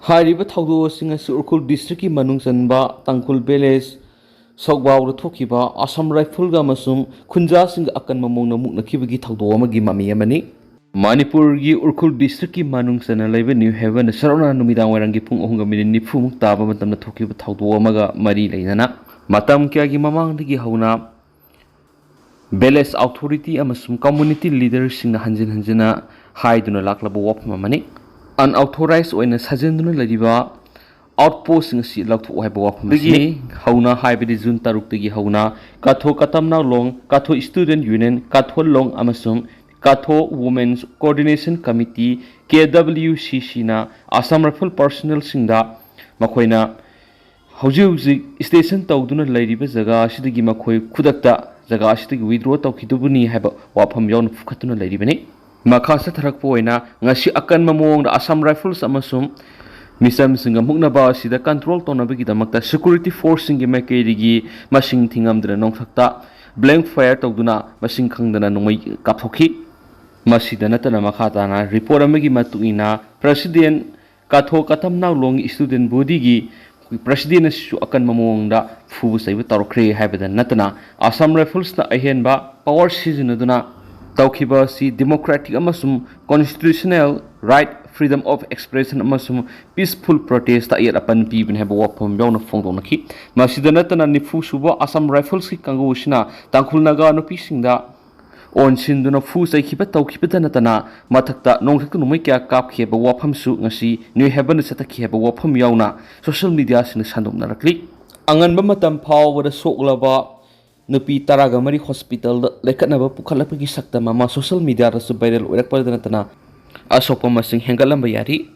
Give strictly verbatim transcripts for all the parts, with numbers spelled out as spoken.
ꯍꯥꯏꯔꯤꯕ ꯊꯧꯗꯣꯛ ꯑꯁꯤꯡ ꯑꯁꯤ ꯎꯈ꯭ꯔꯨꯜ ꯗꯤꯁꯇ꯭ꯔꯤꯛꯀꯤ ꯃꯅꯨꯡ ꯆꯟꯕ ꯇꯥꯡꯈꯨꯜ ꯚꯤꯂꯦꯖ ꯁꯧꯒꯥꯎꯗ ꯊꯣꯛꯈꯤꯕ ꯑꯁꯥꯝ ꯔꯥꯏꯐꯜꯒ ꯑꯃꯁꯨꯡ ꯈꯨꯟꯖꯥꯁꯤꯡꯒ ꯑꯀꯟꯕ ꯃꯑꯣꯡꯗ ꯃꯨꯛꯅꯈꯤꯕꯒꯤ ꯊꯧꯗꯣꯛ ꯑꯃꯒꯤ ꯃꯃꯤ ꯑꯃꯅꯤ꯫ ꯃꯅꯤꯄꯨꯔꯒꯤ ꯎꯈ꯭ꯔꯨꯜ ꯗꯤꯁꯇ꯭ꯔꯤꯛꯀꯤ ꯃꯅꯨꯡ ꯆꯟꯅ ꯂꯩꯕ ꯅ꯭ꯌꯨ ꯍꯦꯕꯟꯗ ꯁꯔꯥꯎꯅ ꯅꯨꯃꯤꯗꯥꯡ ꯋꯥꯏꯔꯝꯒꯤ ꯄꯨꯡ ꯑꯍꯨꯝꯒ ꯃꯤꯅꯤꯠ ꯅꯤꯐꯨꯃꯨꯛ ꯇꯥꯕ ꯃꯇꯝꯗ ꯊꯣꯛꯈꯤꯕ ꯊꯧꯗꯣꯛ ꯑꯃꯒ ꯃꯔꯤ ꯂꯩꯅꯅ ꯃꯇꯝ ꯀꯌꯥꯒꯤ ꯃꯃꯥꯡꯗꯒꯤ ꯍꯧꯅ ꯚꯤꯂꯦꯖ ꯑꯣꯊꯣꯔꯤꯇꯤ ꯑꯃꯁꯨꯡ ꯀꯝꯃ꯭ꯌꯨꯅꯤꯇꯤ ꯂꯤꯗꯔꯁꯤꯡꯅ ꯍꯟꯖꯤꯟ ꯍꯟꯖꯤꯟꯅ ꯍꯥꯏꯗꯨꯅ ꯂꯥꯛꯂꯕ ꯋꯥꯐꯝ ꯑꯃꯅꯤ꯫ ꯑꯟꯑꯣꯊꯣꯔꯥꯏꯖ ꯑꯣꯏꯅ ꯁꯥꯖꯤꯟꯗꯨꯅ ꯂꯩꯔꯤꯕ ꯑꯥꯎꯠꯄꯣꯁꯁꯤꯡ ꯑꯁꯤ ꯂꯧꯊꯣꯛꯎ ꯍꯥꯏꯕ ꯋꯥꯐꯝ ꯑꯁꯤꯅꯤ꯫ ꯍꯧꯅ ꯍꯥꯏꯕꯗꯤ ꯖꯨꯟ ꯇꯔꯨꯛꯇꯒꯤ ꯍꯧꯅ ꯀꯥꯊꯣ ꯀꯇꯝꯅꯥꯎ ꯂꯣꯡ, ꯀꯥꯊꯣ ꯁ꯭ꯇꯨꯗꯦꯟꯠ ꯌꯨꯅꯤꯌꯟ, ꯀꯥꯊꯣ ꯂꯣꯡ ꯑꯃꯁꯨꯡ ꯀꯥꯊꯣ ꯋꯨꯃꯦꯟꯁ ꯀꯣꯑꯣꯔꯗꯤꯅꯦꯁꯟ ꯀꯃꯤꯇꯤ, ꯀꯦ ꯗꯕ꯭ꯂꯤꯎ ꯁꯤ ꯁꯤꯅ ꯑꯁꯥꯝ ꯔꯥꯏꯐꯜ ꯄꯔꯁꯣꯅꯦꯜꯁꯤꯡꯗ ꯃꯈꯣꯏꯅ ꯍꯧꯖꯤꯛ ꯍꯧꯖꯤꯛ ꯁ꯭ꯇꯦꯁꯟ ꯇꯧꯗꯨꯅ ꯂꯩꯔꯤꯕ ꯖꯒꯥ ꯑꯁꯤꯗꯒꯤ ꯃꯈꯣꯏ ꯈꯨꯗꯛꯇ ꯖꯒꯥ ꯑꯁꯤꯗꯒꯤ ꯋꯤꯗ꯭ꯔꯣ ꯇꯧꯈꯤꯗꯧꯕꯅꯤ ꯍꯥꯏꯕ ꯋꯥꯐꯝ ꯌꯥꯎꯅ ꯐꯨꯀꯠꯇꯨꯅ ꯂꯩꯔꯤꯕꯅꯤ꯫ ꯃꯈꯥ ꯆꯠꯊꯔꯛꯄ ꯑꯣꯏꯅ ꯉꯁꯤ ꯑꯀꯟꯕ ꯃꯑꯣꯡꯗ ꯑꯁꯥꯝ ꯔꯥꯏꯐꯜꯁ ꯑꯃꯁꯨꯡ ꯃꯤꯆꯝꯁꯤꯡꯒ ꯃꯨꯛꯅꯕ ꯑꯁꯤꯗ ꯀꯟꯇ꯭ꯔꯣꯜ ꯇꯧꯅꯕꯒꯤꯗꯃꯛꯇ ꯁꯦꯀ꯭ꯌꯨꯔꯤꯇꯤ ꯐꯣꯔꯁꯁꯤꯡꯒꯤ ꯃꯥꯏꯀꯩꯗꯒꯤ ꯃꯁꯤꯡ ꯊꯤꯉꯝꯗꯅ ꯅꯣꯡꯊꯛꯇ ꯕ꯭ꯂꯦꯡ ꯐꯥꯌꯔ ꯇꯧꯗꯨꯅ ꯃꯁꯤꯡ ꯈꯪꯗꯅ ꯅꯣꯡꯃꯩ ꯀꯥꯞꯊꯣꯛꯈꯤ꯫ ꯃꯁꯤꯗ ꯅꯠꯇꯅ ꯃꯈꯥ ꯇꯥꯅ ꯔꯤꯄꯣꯔꯠ ꯑꯃꯒꯤ ꯃꯇꯨꯡ ꯏꯟꯅ ꯄ꯭ꯔꯁꯤꯗꯦꯟ ꯀꯥꯊꯣ ꯀꯇꯝꯅꯥꯎ ꯂꯣꯡꯒꯤ ꯁ꯭ꯇꯨꯗꯦꯟꯠ ꯕꯣꯗꯤꯒꯤ ꯄ꯭ꯔꯁꯤꯗꯦꯟ ꯑꯁꯤꯁꯨ ꯑꯀꯟꯕ ꯃꯑꯣꯡꯗ ꯐꯨꯕ ꯆꯩꯕ ꯇꯧꯔꯛꯈ꯭ꯔꯦ ꯍꯥꯏꯕꯗ ꯅꯠꯇꯅ ꯑꯁꯥꯝ ꯔꯥꯏꯐꯜꯁꯅ ꯑꯍꯦꯟꯕ ꯄꯥꯋꯔ ꯁꯤꯖꯤꯟꯅꯗꯨꯅ ꯇꯧꯈꯤꯕ ꯑꯁꯤ ꯗꯦꯃꯣꯀ꯭ꯔꯦꯇꯤꯛ ꯑꯃꯁꯨꯡ constitutional right, freedom of expression ꯑꯃꯁꯨꯡ ꯄꯤꯁꯐꯨꯜ ꯄ꯭ꯔꯣꯇꯦꯁꯇ ꯑꯌꯦꯠ ꯑꯄꯟ ꯄꯤꯕꯅꯤ ꯍꯥꯏꯕ ꯋꯥꯐꯝ ꯌꯥꯎꯅ ꯐꯣꯡꯗꯣꯛꯅꯈꯤ꯫ ꯃꯁꯤꯗ ꯅꯠꯇꯅ ꯅꯤꯐꯨ ꯁꯨꯕ ꯑꯁꯥꯝ ꯔꯥꯏꯐꯜꯁꯀꯤ ꯀꯥꯡꯕꯨ ꯑꯁꯤꯅ ꯇꯥꯡꯈꯨꯜ ꯅꯥꯒꯥ ꯅꯨꯄꯤꯁꯤꯡꯗ ꯑꯣꯟꯁꯤꯟꯗꯨꯅ ꯐꯨ ꯆꯩꯈꯤꯕ ꯇꯧꯈꯤꯕꯇ ꯅꯠꯇꯅ ꯃꯊꯛꯇ ꯅꯣꯡꯊꯛꯇ ꯅꯣꯡꯃꯩ ꯀꯌꯥ ꯀꯥꯞꯈꯤ ꯍꯥꯏꯕ ꯋꯥꯐꯝꯁꯨ ꯉꯁꯤ ꯅ꯭ꯌꯨ ꯍꯦꯕꯟꯗ ꯆꯠꯊꯈꯤ ꯍꯥꯏꯕ ꯋꯥꯐꯝ ꯌꯥꯎꯅ ꯁꯣꯁꯤꯌꯦꯜ ꯃꯤꯗꯤꯌꯥꯁꯤꯡꯗ ꯁꯟꯗꯣꯛꯅꯔꯛꯂꯤ꯫ ꯑꯉꯟꯕ ꯃꯇꯝ ꯐꯥꯎꯕꯗ ꯁꯣꯛꯂꯕ ꯅꯨꯄꯤ ꯇꯔꯥꯒ ꯃꯔꯤ ꯍꯣꯁꯄꯤꯇꯥꯜꯗ ꯂꯩꯈꯠꯅꯕ ꯄꯨꯈꯠꯂꯛꯄꯒꯤ ꯁꯛꯇꯝ ꯑꯃ ꯁꯣꯁꯤꯌꯦꯜ ꯃꯤꯗꯤꯌꯥꯗꯁꯨ ꯚꯥꯏꯔꯦꯜ ꯑꯣꯏꯔꯛꯄꯗ ꯅꯠꯇꯅ ꯑꯁꯣꯛꯄ ꯃꯁꯤꯡ ꯍꯦꯟꯒꯠꯂꯝꯕ ꯌꯥꯔꯤ꯫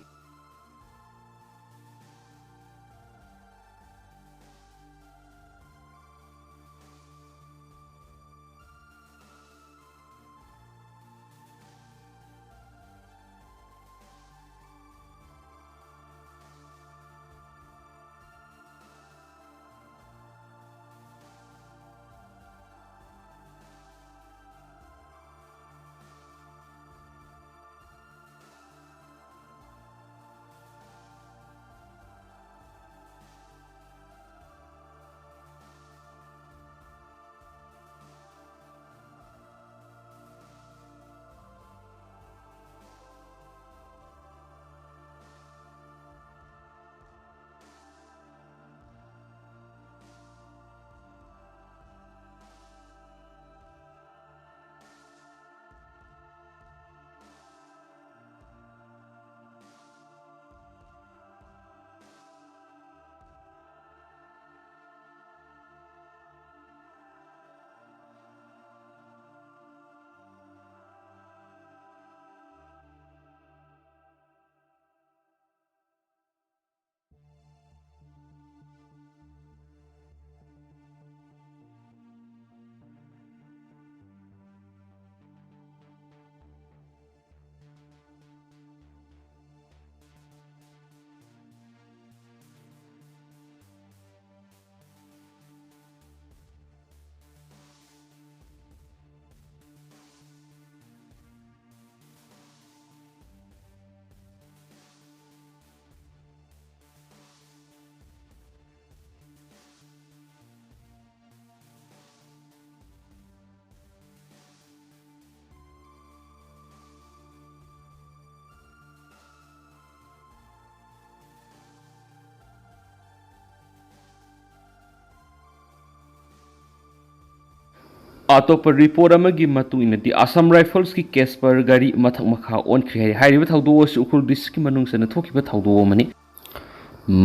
ꯑꯇꯣꯞꯄ ꯔꯤꯄꯣꯔꯠ ꯑꯃꯒꯤ ꯃꯇꯨꯡ ꯏꯟꯅꯗꯤ, ꯑꯁꯥꯝ ꯔꯥꯏꯐꯜꯁꯀꯤ ꯀꯦꯁꯄꯔ ꯒꯥꯔꯤ ꯃꯊꯛ ꯃꯈꯥ ꯑꯣꯟꯈ꯭ꯔꯦ ꯍꯥꯏ꯫ ꯍꯥꯏꯔꯤꯕ ꯊꯧꯗꯣꯛ ꯑꯁꯤ ꯎꯈ꯭ꯔꯨꯜ ꯗꯤꯁꯇ꯭ꯔꯤꯛꯀꯤ ꯃꯅꯨꯡ ꯆꯟꯅ ꯊꯣꯛꯈꯤꯕ ꯊꯧꯗꯣꯛ ꯑꯃꯅꯤ꯫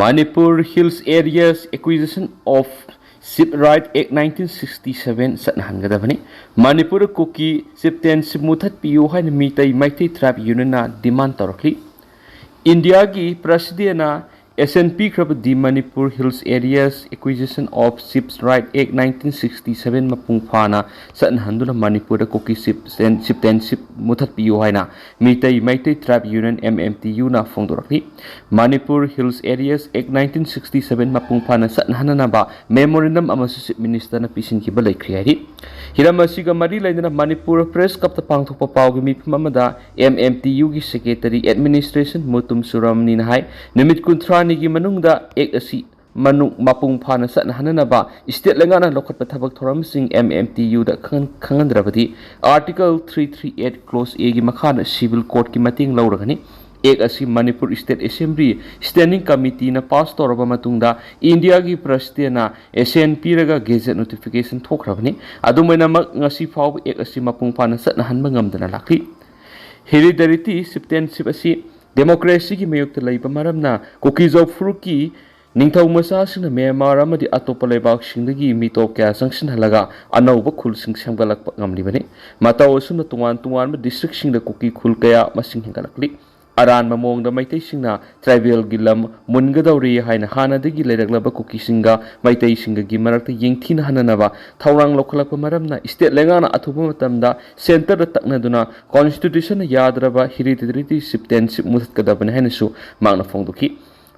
Manipur Hills Areas Acquisition of Chiefs Right Act nineteen sixty seven ꯆꯠꯅꯍꯟꯒꯗꯕꯅꯤ꯫ ꯃꯅꯤꯄꯨꯔꯗ ꯀꯨꯀꯤ ꯆꯤꯞꯇꯦꯟꯁꯤꯞ ꯃꯨꯊꯠꯄꯤꯌꯨ ꯍꯥꯏꯅ ꯃꯤꯇꯩ ꯃꯩꯇꯩ ꯇ꯭ꯔꯥꯏꯕ ꯌꯨꯅꯤꯌꯟꯅ ꯗꯤꯃꯥꯟ ꯇꯧꯔꯛꯂꯤ꯫ ꯏꯟꯗꯤꯌꯥꯒꯤ ꯄ꯭ꯔꯁꯤꯗꯦꯟꯅ ꯑꯦꯁꯦꯟ ꯄꯤꯈ꯭ꯔꯕ The Manipur Hills Areas Acquisition of Chiefs Right Act nineteen sixty seven ꯃꯄꯨꯡ ꯐꯥꯅ ꯆꯠꯅꯍꯟꯗꯨꯅ ꯃꯅꯤꯄꯨꯔꯗ ꯀꯨꯀꯤ ꯆꯤꯞꯇꯦꯟꯁꯤꯞ ꯃꯨꯊꯠꯄꯤꯌꯨ ꯍꯥꯏꯅ ꯃꯤꯇꯩ ꯃꯩꯇꯩ ꯇ꯭ꯔꯥꯏꯕ union, M M T U, ꯅ ꯐꯣꯡꯗꯣꯔꯛꯂꯤ꯫ Manipur Hills Areas Act nineteen sixty seven ꯃꯄꯨꯡ ꯐꯥꯅ ꯆꯠꯅꯍꯟꯅꯅꯕ ꯃꯦꯃꯣꯔꯦꯟꯗꯝ ꯑꯃꯁꯨ ꯆꯤꯐ ꯃꯤꯅꯤꯁꯇꯔꯅ ꯄꯤꯁꯤꯟꯈꯤꯕ ꯂꯩꯈ꯭ꯔꯦ ꯍꯥꯏꯔꯤ꯫ ꯍꯤꯔꯝ ꯑꯁꯤꯒ ꯃꯔꯤ ꯂꯩꯅꯅ ꯃꯅꯤꯄꯨꯔ ꯄ꯭ꯔꯦꯁ ꯀ꯭ꯂꯕꯇ ꯄꯥꯡꯊꯣꯛꯄ ꯄꯥꯎꯒꯤ ꯃꯤꯐꯝ ꯑꯃꯗ M M T U ꯒꯤ ꯁꯦꯀ꯭ꯔꯦꯇꯔꯤ ꯑꯦꯗꯃꯤꯅꯤꯁꯇ꯭ꯔꯦꯁꯟ ꯃꯨꯇꯨꯝ ꯁꯨꯔꯥꯃꯅꯤꯅ ꯍꯥꯏ, ꯅꯨꯃꯤꯠ ꯀꯨꯟꯊ꯭ꯔꯥꯅꯤꯒꯤ ꯃꯅꯨꯡꯗ ꯑꯦꯛ ꯑꯁꯤ ꯃꯅꯨꯡ ꯃꯄꯨꯡ ꯐꯥꯅ ꯆꯠꯅꯍꯟꯅꯅꯕ ꯁ꯭ꯇꯦꯠ ꯂꯩꯉꯥꯛꯅ ꯂꯧꯈꯠꯄ ꯊꯕꯛ ꯊꯧꯔꯝꯁꯤꯡ M M T U the ꯈꯪꯍꯟ-, ꯈꯪꯍꯟꯗ꯭ꯔꯕꯗꯤ Article three three eight Clause A ꯒꯤ ꯃꯈꯥꯗ ꯁꯤꯚꯤꯜ ꯀꯣꯔꯠꯀꯤ ꯃꯇꯦꯡ ꯂꯧꯔꯒꯅꯤ꯫ ꯑꯦꯛ ꯑꯁꯤ ꯃꯅꯤꯄꯨꯔ ꯁ꯭ꯇꯦꯠ ꯑꯦꯁꯦꯝꯕ꯭ꯂꯤ ꯁ꯭ꯇꯦꯟꯗꯤꯡ ꯀꯃꯤꯇꯤꯅ ꯄꯥꯁ ꯇꯧꯔꯕ ꯃꯇꯨꯡꯗ ꯏꯟꯗꯤꯌꯥꯒꯤ ꯄ꯭ꯔꯁꯤꯗꯦꯟꯅ ꯑꯦꯁꯦꯟ ꯄꯤꯔꯒ ꯒꯦꯖꯦꯠ ꯅꯣꯇꯤꯐꯤꯀꯦꯁꯟ ꯊꯣꯛꯈ꯭ꯔꯕꯅꯤ꯫ ꯑꯗꯨꯝ ꯑꯣꯏꯅꯃꯛ, ꯉꯁꯤ ꯐꯥꯎꯕ ꯑꯦꯛ ꯑꯁꯤ ꯃꯄꯨꯡ ꯐꯥꯅ ꯆꯠꯅꯍꯟꯕ ꯉꯝꯗꯅ ꯂꯥꯛꯂꯤ꯫ ꯍꯦꯔꯤꯗꯤꯇꯤ ꯆꯤꯞꯇꯦꯟꯁꯤꯞ ꯑꯁꯤ ꯗꯦꯃꯣꯀ꯭ꯔꯦꯁꯤꯒꯤ ꯃꯥꯌꯣꯛꯇ ꯂꯩꯕ ꯃꯔꯝꯅ ꯀꯨꯀꯤꯖꯧ ꯐꯨꯔꯨꯞꯀꯤ ꯅꯤꯡꯊꯧ ꯃꯆꯥꯁꯤꯡꯅ ꯃ꯭ꯌꯥꯟꯃꯥꯔ ꯑꯃꯗꯤ ꯑꯇꯣꯞꯄ ꯂꯩꯕꯥꯛꯁꯤꯡꯗꯒꯤ ꯃꯤꯇꯣꯞ ꯀꯌꯥ ꯆꯪꯁꯤꯟꯍꯜꯂꯒ ꯑꯅꯧꯕ ꯈꯨꯜꯁꯤꯡ ꯁꯦꯝꯒꯠꯂꯛꯄ ꯉꯝꯂꯤꯕꯅꯤ꯫ ꯃꯇꯧ ꯑꯁꯨꯝꯅ ꯇꯣꯉꯥꯟ ꯇꯣꯉꯥꯟꯕ ꯗꯤꯁꯇ꯭ꯔꯤꯛꯁꯤꯡꯗ ꯀꯨꯀꯤ ꯈꯨꯜ ꯀꯌꯥ ꯃꯁꯤꯡ ꯍꯦꯟꯒꯠꯂꯛꯂꯤ꯫ ꯑꯔꯥꯟꯕ ꯃꯑꯣꯡꯗ ꯃꯩꯇꯩꯁꯤꯡꯅ ꯇ꯭ꯔꯥꯏꯕꯦꯜꯒꯤ ꯂꯝ ꯃꯨꯟꯒꯗꯧꯔꯤ ꯍꯥꯏꯅ ꯍꯥꯟꯅꯗꯒꯤ ꯂꯩꯔꯛꯂꯕ ꯀꯨꯀꯤꯁꯤꯡꯒ ꯃꯩꯇꯩꯁꯤꯡꯒꯒꯤ ꯃꯔꯛꯇ ꯌꯦꯡꯊꯤꯅꯍꯟꯅꯅꯕ ꯊꯧꯔꯥꯡ ꯂꯧꯈꯠꯂꯛꯄ ꯃꯔꯝꯅ ꯁ꯭ꯇꯦꯠ ꯂꯩꯉꯥꯛꯅ ꯑꯊꯨꯕ ꯃꯇꯝꯗ ꯁꯦꯟꯇꯔꯗ ꯇꯛꯅꯗꯨꯅ ꯀꯣꯟꯁꯇꯤꯇ꯭ꯌꯨꯁꯟꯅ ꯌꯥꯗ꯭ꯔꯕ ꯍꯦꯔꯤꯗꯤꯇꯤ ꯆꯤꯞꯇꯦꯟꯁꯤꯞ ꯃꯨꯊꯠꯀꯗꯕꯅꯤ ꯍꯥꯏꯅꯁꯨ ꯃꯍꯥꯛꯅ ꯐꯣꯡꯗꯣꯛꯈꯤ꯫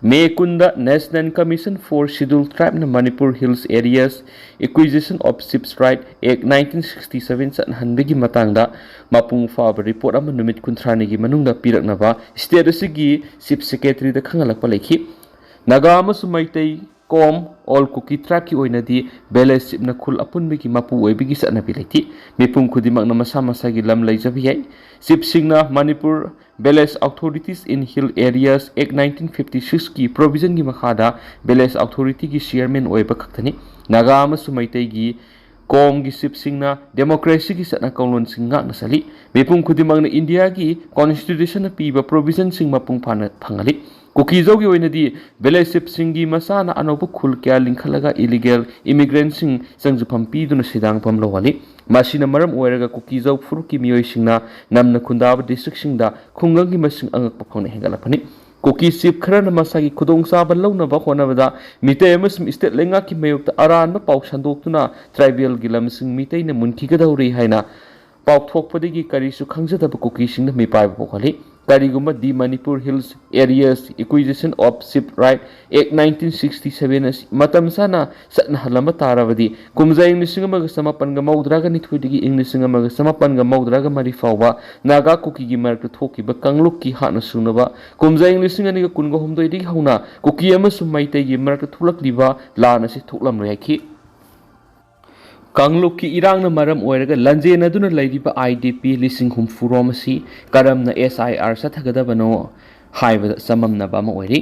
ꯃꯦ ꯀꯨꯟꯗ National Commission for Scheduled Tribeꯅ Manipur Hills Areas Acquisition of Chiefs Right Act nineteen sixty seven ꯆꯠꯅꯍꯟꯕꯒꯤ ꯃꯇꯥꯡꯗ ꯃꯄꯨꯡ ꯐꯥꯕ ꯔꯤꯄꯣꯔꯠ ꯑꯃ ꯅꯨꯃꯤꯠ ꯀꯨꯟꯊ꯭ꯔꯥꯅꯤꯒꯤ ꯃꯅꯨꯡꯗ ꯄꯤꯔꯛꯅꯕ ꯁ꯭ꯇꯦꯠ ꯑꯁꯤꯒꯤ ꯆꯤꯐ ꯁꯦꯀ꯭ꯔꯦꯇꯔꯤꯗ ꯈꯪꯍꯜꯂꯛꯄ ꯂꯩꯈꯤ꯫ ꯅꯥꯒꯥ ꯑꯃꯁꯨꯡ ꯃꯩꯇꯩ ꯀꯣꯝ ꯑꯣꯜ ꯀꯨꯀꯤ ꯇ꯭ꯔꯥꯏꯕꯀꯤ ꯑꯣꯏꯅꯗꯤ ꯚꯤꯂꯦꯖ ꯆꯤꯐꯅ ꯈꯨꯜ ꯑꯄꯨꯟꯕꯒꯤ ꯃꯄꯨ ꯑꯣꯏꯕꯒꯤ ꯆꯠꯅꯕꯤ ꯂꯩꯇꯦ꯫ ꯃꯤꯄꯨꯝ ꯈꯨꯗꯤꯡꯃꯛꯅ ꯃꯁꯥ ꯃꯁꯥꯒꯤ ꯂꯝ ꯂꯩꯖꯕ ꯌꯥꯏ꯫ ꯆꯤꯐꯁꯤꯡꯅ Manipur Village Authorities in Hill Areas Act nineteen fifty sixꯀꯤ ꯄ꯭ꯔꯣꯚꯤꯖꯟꯒꯤ ꯃꯈꯥꯗ ꯚꯤꯂꯦꯖ ꯑꯣꯊꯣꯔꯤꯇꯤꯒꯤ ꯆꯤꯌꯔꯃꯦꯟ ꯑꯣꯏꯕ ꯈꯛꯇꯅꯤ꯫ ꯅꯥꯒꯥ ꯑꯃꯁꯨꯡ ꯃꯩꯇꯩꯒꯤ ꯀꯣꯝꯒꯤ ꯆꯤꯐꯁꯤꯡꯅ ꯗꯦꯃꯣꯀ꯭ꯔꯦꯁꯤꯒꯤ ꯆꯠꯅ ꯀꯥꯡꯂꯣꯟꯁꯤꯡ ꯉꯥꯛꯅ ꯆꯠꯂꯤ꯫ ꯃꯤꯄꯨꯝ ꯈꯨꯗꯤꯡꯃꯛꯅ ꯏꯟꯗꯤꯌꯥꯒꯤ ꯀꯣꯟꯁꯇꯤꯇ꯭ꯌꯨꯁꯟꯅ ꯄꯤꯕ ꯄ꯭ꯔꯣꯚꯤꯖꯟꯁꯤꯡ ꯃꯄꯨꯡ ꯐꯥꯅ ꯐꯪꯍꯜꯂꯤ꯫ ꯀꯨꯀꯤꯖꯧꯒꯤ ꯑꯣꯏꯅꯗꯤ ꯚꯤꯂꯦꯖ ꯆꯤꯐꯁꯤꯡꯒꯤ ꯃꯆꯥꯅ ꯑꯅꯧꯕ ꯈꯨꯜ ꯀꯌꯥ ꯂꯤꯡꯈꯠꯂꯒ ꯏꯂꯤꯒꯦꯜ ꯏꯃꯤꯒ꯭ꯔꯦꯟꯁꯤꯡ ꯆꯪꯖꯐꯝ ꯄꯤꯗꯨꯅ ꯁꯤꯗꯥꯡꯐꯝ ꯂꯧꯍꯜꯂꯤ꯫ ꯃꯁꯤꯅ ꯃꯔꯝ ꯑꯣꯏꯔꯒ ꯀꯨꯀꯤꯖꯧ ꯐꯨꯔꯨꯞꯀꯤ ꯃꯤꯑꯣꯏꯁꯤꯡꯅ ꯅꯝꯅ ꯈꯨꯟꯗꯥꯕ ꯗꯤꯁꯇ꯭ꯔꯤꯛꯁꯤꯡꯗ ꯈꯨꯡꯒꯪꯒꯤ ꯃꯁꯤꯡ ꯑꯉꯛꯄ ꯐꯪꯅ ꯍꯦꯟꯒꯠꯂꯛꯄꯅꯤ꯫ ꯀꯨꯀꯤ ꯆꯤꯐ ꯈꯔꯅ ꯃꯁꯥꯒꯤ ꯈꯨꯗꯣꯡꯆꯥꯕ ꯂꯧꯅꯕ ꯍꯣꯠꯅꯕꯗ ꯃꯤꯇꯩ ꯑꯃꯁꯨꯡ ꯏꯁꯇꯦꯠ ꯂꯩꯉꯥꯛꯀꯤ ꯃꯥꯌꯣꯛꯇ ꯑꯔꯥꯟꯕ ꯄꯥꯎ ꯁꯟꯗꯣꯛꯇꯨꯅ ꯇ꯭ꯔꯥꯏꯕꯦꯜꯒꯤ ꯂꯝꯁꯤꯡ ꯃꯤꯇꯩꯅ ꯃꯨꯟꯈꯤꯒꯗꯧꯔꯤ ꯍꯥꯏꯅ ꯄꯥꯎꯊꯣꯛꯄꯗꯒꯤ ꯀꯔꯤꯁꯨ ꯈꯪꯖꯗꯕ ꯀꯨꯀꯤꯁꯤꯡꯗ ꯃꯤꯄꯥꯏꯕ ꯄꯣꯛꯍꯜꯂꯤ꯫ ꯀꯔꯤꯒꯨꯝꯕ the Manipur hills areas acquisition of chief right act nineteen sixty seven ꯑꯁꯤ ꯃꯇꯝ ꯆꯥꯅ ꯆꯠꯅꯍꯜꯂꯝꯕ ꯇꯥꯔꯕꯗꯤ, ꯀꯨꯝꯖꯥ ꯏꯪ ꯂꯤꯁꯤꯡ ꯑꯃꯒ ꯆꯃꯥꯄꯟꯒ ꯃꯧꯗ꯭ꯔꯥꯒ ꯅꯤꯊꯣꯏꯗꯒꯤ ꯏꯪ ꯂꯤꯁꯤꯡ ꯑꯃꯒ ꯆꯃꯥꯄꯟꯒ ꯃꯧꯗ꯭ꯔꯥꯒ ꯃꯔꯤ ꯐꯥꯎꯕ ꯅꯥꯒꯥ ꯀꯨꯀꯤꯒꯤ ꯃꯔꯛꯇ ꯊꯣꯛꯈꯤꯕ ꯀꯥꯡꯂꯨꯞꯀꯤ ꯍꯥꯠꯅ ꯁꯨꯅꯕ ꯀꯨꯝꯖꯥ ꯏꯪ ꯂꯤꯁꯤꯡ ꯑꯅꯤꯒ ꯀꯨꯟꯒ ꯍꯨꯝꯗꯣꯏꯗꯒꯤ ꯍꯧꯅ ꯀꯨꯀꯤ ꯑꯃꯁꯨꯡ ꯃꯩꯇꯩꯒꯤ ꯃꯔꯛꯇ ꯊꯣꯛꯂꯛꯂꯤꯕ ꯂꯥꯟ ꯑꯁꯤ ꯊꯣꯛꯂꯝꯂꯣꯏ ꯍꯥꯏꯈꯤ꯫ ꯀꯥꯡꯂꯨꯞꯀꯤ ꯏꯔꯥꯡꯅ ꯃꯔꯝ ꯑꯣꯏꯔꯒ ꯂꯥꯟꯖꯦꯟꯅꯗꯨꯅ ꯂꯩꯔꯤꯕ ꯑꯥꯏ ꯗꯤ ꯄꯤ ꯂꯤꯁꯤꯡ ꯍꯨꯝꯐꯨ ꯔꯣꯝ ꯑꯁꯤ ꯀꯔꯝꯅ ꯑꯦꯁ ꯑꯥꯏ ꯑꯥꯔ ꯆꯠꯊꯒꯗꯕꯅꯣ ꯍꯥꯏꯕꯗ ꯆꯃꯝꯅꯕ ꯑꯃ ꯑꯣꯏꯔꯤ꯫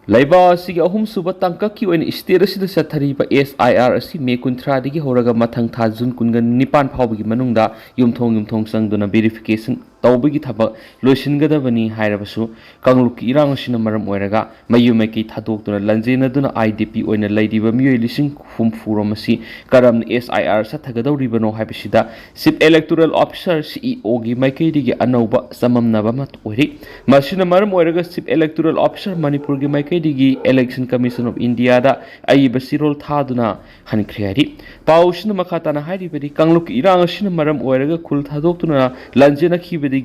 ꯂꯩꯕꯥꯛ ꯑꯁꯤꯒꯤ ꯑꯍꯨꯝꯁꯨꯕ ꯇꯥꯡꯀꯛꯀꯤ ꯑꯣꯏꯅ ꯏꯁꯇꯦꯠ ꯑꯁꯤꯗ ꯆꯠꯊꯔꯤꯕ ꯑꯦꯁ ꯑꯥꯏ ꯑꯥꯔ ꯑꯁꯤ ꯃꯦ ꯀꯨꯟꯊ꯭ꯔꯥꯗꯒꯤ ꯍꯧꯔꯒ ꯃꯊꯪ ꯊꯥ ꯖꯨꯟ ꯀꯨꯟꯒ ꯅꯤꯄꯥꯟ ꯐꯥꯎꯕꯒꯤ ꯃꯅꯨꯡꯗ ꯌꯨꯝꯊꯣꯡ ꯌꯨꯝꯊꯣꯡ ꯆꯪꯗꯨꯅ ꯚꯦꯔꯤꯐꯤꯀꯦꯁꯟ ꯇꯧꯕꯒꯤ ꯊꯕꯛ ꯂꯣꯏꯁꯤꯟꯒꯗꯕꯅꯤ ꯍꯥꯏꯔꯕꯁꯨ, ꯀꯥꯡꯂꯨꯞꯀꯤ ꯏꯔꯥꯡ ꯑꯁꯤꯅ ꯃꯔꯝ ꯑꯣꯏꯔꯒ ꯃꯌꯨꯝ ꯃꯩꯀꯩ ꯊꯥꯗꯣꯛꯇꯨꯅ ꯂꯥꯟꯖꯦꯟꯅꯗꯨꯅ ꯑꯥꯏ ꯗꯤ ꯄꯤ ꯑꯣꯏꯅ ꯂꯩꯔꯤꯕ ꯃꯤꯑꯣꯏ ꯂꯤꯁꯤꯡ ꯍꯨꯝꯐꯨ ꯔꯣꯝ ꯑꯁꯤ ꯀꯔꯝꯅ ꯑꯦꯁ ꯑꯥꯏ ꯑꯥꯔ ꯆꯠꯊꯒꯗꯧꯔꯤꯕꯅꯣ ꯍꯥꯏꯕꯁꯤꯗ ꯆꯤꯐ ꯏꯂꯦꯛꯇꯣꯔꯦꯜ ꯑꯣꯐꯤꯁꯥꯔ, ꯁꯤ ꯏ ꯑꯣꯒꯤ ꯃꯥꯏꯀꯩꯗꯒꯤ ꯑꯅꯧꯕ ꯆꯃꯝꯅꯕ ꯑꯃ ꯑꯣꯏꯔꯤ꯫ ꯃꯁꯤꯅ ꯃꯔꯝ ꯑꯣꯏꯔꯒ ꯆꯤꯐ ꯏꯂꯦꯛꯇꯣꯔꯦꯜ ꯑꯣꯐꯤꯁꯥꯔ ꯃꯅꯤꯄꯨꯔꯒꯤ ꯃꯥꯏꯀꯩꯗꯒꯤ ꯏꯂꯦꯛꯁꯟ ꯀꯃꯤꯁꯟ ꯑꯣꯐ ꯏꯟꯗꯤꯌꯥꯗ ꯑꯏꯕ ꯆꯦꯔꯣꯜ ꯊꯥꯗꯨꯅ ꯍꯟꯈ꯭ꯔꯦ ꯍꯥꯏꯔꯤ꯫ ꯄꯥꯎꯁꯤꯅ ꯃꯈꯥ ꯇꯥꯅ ꯍꯥꯏꯔꯤꯕꯗꯤ, ꯀꯥꯡꯂꯨꯞꯀꯤ ꯏꯔꯥꯡ ꯑꯁꯤꯅ ꯃꯔꯝ ꯑꯣꯏꯔꯒ ꯈꯨꯜ ꯊꯥꯗꯣꯛꯇꯨꯅ ꯂꯥꯟꯖꯦꯟꯅꯈꯤꯕꯗꯒꯤ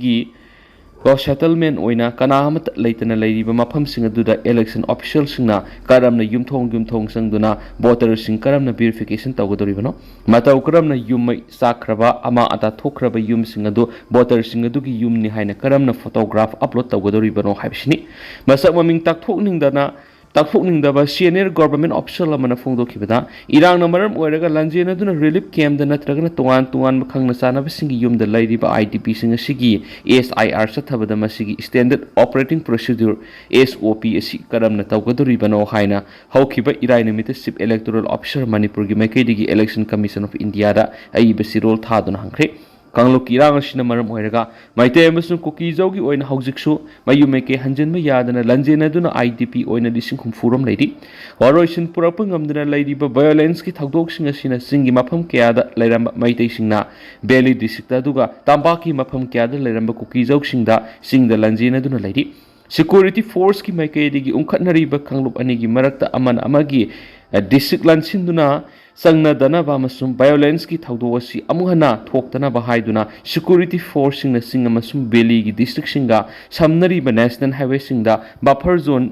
ꯁꯦꯇꯜꯃꯦꯟ ꯑꯣꯏꯅ ꯀꯅꯥ ꯑꯃꯠꯇ ꯂꯩꯇꯅ ꯂꯩꯔꯤꯕ ꯃꯐꯝꯁꯤꯡ ꯑꯗꯨꯗ ꯏꯂꯦꯛꯁꯟ ꯑꯣꯐꯤꯁꯤꯌꯦꯜꯁꯤꯡꯅ ꯀꯔꯝꯅ ꯌꯨꯝꯊꯣꯡ ꯌꯨꯝꯊꯣꯡ ꯆꯪꯗꯨꯅ ꯚꯣꯇꯔꯁꯤꯡ ꯀꯔꯝꯅ ꯚꯦꯔꯤꯐꯤꯀꯦꯁꯟ ꯇꯧꯒꯗꯧꯔꯤꯕꯅꯣ? ꯃꯇꯧ ꯀꯔꯝꯅ ꯌꯨꯝ ꯃꯩ ꯆꯥꯛꯈ꯭ꯔꯕ, ꯑꯃꯥ ꯑꯇꯥ ꯊꯣꯛꯈ꯭ꯔꯕ ꯌꯨꯝꯁꯤꯡ ꯑꯗꯨ ꯚꯣꯇꯔꯁꯤꯡ ꯑꯗꯨꯒꯤ ꯌꯨꯝꯅꯤ ꯍꯥꯏꯅ ꯀꯔꯝꯅ ꯐꯣꯇꯣꯒ꯭ꯔꯥꯐ ꯑꯞꯂꯣꯗ ꯇꯧꯒꯗꯧꯔꯤꯕꯅꯣ ꯍꯥꯏꯕꯁꯤꯅꯤ꯫ ꯃꯁꯛ ꯃꯃꯤꯡ ꯇꯥꯛꯊꯣꯛꯅꯤꯡꯗꯅ ꯇꯥꯛꯊꯣꯛꯅꯤꯡꯗꯕ senior government official ꯑꯃꯅ ꯐꯣꯡꯗꯣꯛꯈꯤꯕꯗ, ꯏꯔꯥꯡꯅ ꯃꯔꯝ ꯑꯣꯏꯔꯒ ꯂꯥꯟꯖꯦꯟꯅꯗꯨꯅ relief camp ꯅꯠꯇ꯭ꯔꯒꯅ ꯇꯣꯉꯥꯟ ꯇꯣꯉꯥꯟꯕ ꯈꯪꯅ ꯆꯥꯟꯅꯕꯁꯤꯡꯒꯤ ꯌꯨꯝꯗ ꯂꯩꯔꯤꯕ IDPꯁꯤꯡ ꯑꯁꯤꯒꯤ SIR ꯆꯠꯊꯕꯗ ꯃꯁꯤꯒꯤ standard operating procedure, SOP, ꯑꯁꯤ ꯀꯔꯝꯅ ꯇꯧꯒꯗꯧꯔꯤꯕꯅꯣ ꯍꯥꯏꯅ ꯍꯧꯈꯤꯕ ꯏꯔꯥꯏ ꯅꯨꯃꯤꯠꯇ Chief Electoral Officer ꯃꯅꯤꯄꯨꯔꯒꯤ ꯃꯥꯏꯀꯩꯗꯒꯤ Election Commission of Indiaꯗ ꯑꯏꯕ ꯆꯦꯔꯣꯜ ꯊꯥꯗꯨꯅ ꯍꯪꯈ꯭ꯔꯦ꯫ ꯀꯥꯡꯂꯨꯞꯀꯤ ꯏꯔꯥꯡ ꯑꯁꯤꯅ ꯃꯔꯝ ꯑꯣꯏꯔꯒ ꯃꯩꯇꯩ ꯑꯃꯁꯨꯡ ꯀꯨꯀꯤꯖꯧꯒꯤ ꯑꯣꯏꯅ ꯍꯧꯖꯤꯛꯁꯨ ꯃꯌꯨꯝ ꯃꯩꯀꯩ ꯍꯟꯖꯤꯟꯕ ꯌꯥꯗꯅ ꯂꯥꯟꯖꯦꯟꯅꯗꯨꯅ IDP ꯑꯣꯏꯅ ꯂꯤꯁꯤꯡ ꯍꯨꯝꯐꯨ ꯔꯣꯝ ꯂꯩꯔꯤ꯫ ꯋꯥꯔꯣꯏꯁꯤꯟ ꯄꯨꯔꯛꯄ ꯉꯝꯗꯅ ꯂꯩꯔꯤꯕ violenceꯀꯤ ꯊꯧꯗꯣꯛꯁꯤꯡ ꯑꯁꯤꯅ ꯆꯤꯡꯒꯤ ꯃꯐꯝ ꯀꯌꯥꯗ ꯂꯩꯔꯝꯕ ꯃꯩꯇꯩꯁꯤꯡꯅ Valley district ꯑꯗꯨꯒ ꯇꯝꯄꯥꯛꯀꯤ ꯃꯐꯝ ꯀꯌꯥꯗ ꯂꯩꯔꯝꯕ ꯀꯨꯀꯤꯖꯧꯁꯤꯡꯗ ꯆꯤꯡꯗ ꯂꯥꯟꯖꯦꯟꯅꯗꯨꯅ ꯂꯩꯔꯤ꯫ Security forceꯀꯤ ꯃꯥꯏꯀꯩꯗꯒꯤ ꯎꯪꯈꯠꯅꯔꯤꯕ ꯀꯥꯡꯂꯨꯞ ꯑꯅꯤꯒꯤ ꯃꯔꯛꯇ ꯑꯃꯅ ꯑꯃꯒꯤ, ꯑ, district ꯂꯥꯟꯁꯤꯟꯗꯨꯅ ꯆꯪꯅꯗꯅꯕ ꯑꯃꯁꯨꯡ violenceꯀꯤ ꯊꯧꯗꯣꯛ ꯑꯁꯤ ꯑꯃꯨꯛ ꯍꯟꯅ ꯊꯣꯛꯇꯅꯕ ꯍꯥꯏꯗꯨꯅ security forceꯁꯤꯡꯅ ꯆꯤꯡ ꯑꯃꯁꯨꯡ valleyꯒꯤ districtꯁꯤꯡꯒ ꯁꯝꯅꯔꯤꯕ national highwayꯁꯤꯡꯗ buffer zone